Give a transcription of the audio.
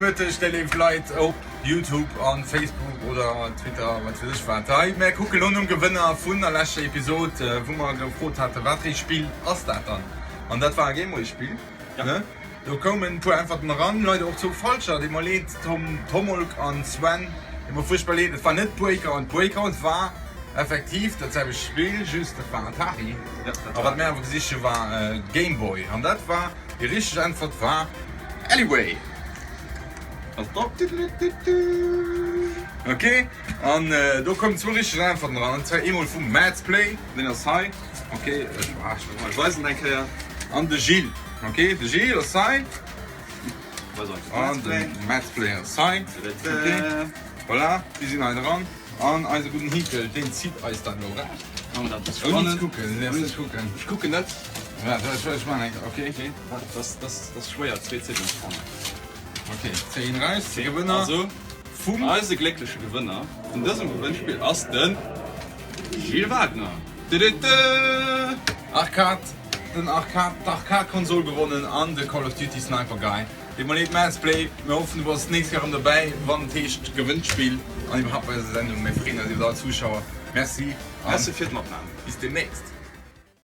Mëtteg déi léif Leit op Youtube an Facebook oder Twitter, wat weess ech wat. Hei mär kucke lo nom Gewënner vun der leschter Episod, wou mer gefrot haten, wat fir ee Spill ass dat dann? An dat war e Gameboy Spill, ne? Do koumen e puer Äntwerten eran, leider och zwou falscher, deet mer leed Tom, Tomolk an Sven, deet mer fuerchtbar leed. Et war net Breakout, Breakout war effektiv dat selwecht Spill, just dat war Atari. A wat mär awer gesicht hu war Gameboy an dat war déi richteg Äntwert war Alleyway. Ass drop. Ok, an do koumen zwou richteg Äntwerten dran, an zwar eemol vum Mads Play, deen ass hei, ok, ech weisen eng Kéier, an de Gilles, ok, de Gilles ass hei, an de Mads Play ass hei, ok, voilà, déi sinn hei dran, an eise gudden Hinkel, deen zitt eis dat elo eraus, ouni ze kucken, ouni ze kucken, ech kucken net, ech maachen eng, ok. Dat ass schwéier, zwee Ziedelen ze fannen. Ok, zéi een eraus, de Gewënner Also, vum. Eise gléckleche Gewënner vun dësem Gewënnspill ass de Gilles Wagner. Tududdu! Arcade, den Arcade, d'Arcade-Konsol gewonnen an de Call of Duty Sniper Guy. Deet mer leed Mads Play, mir hoffen du bass d'nächst Kéier erëm dobäi wann et heescht Gewënnspill an iwwerhaapt bei eiser Sendung. Mir freeën eis iwwer all Zuschauer. Merci an. Merci fir d'Matmaachen. Bis demnächst.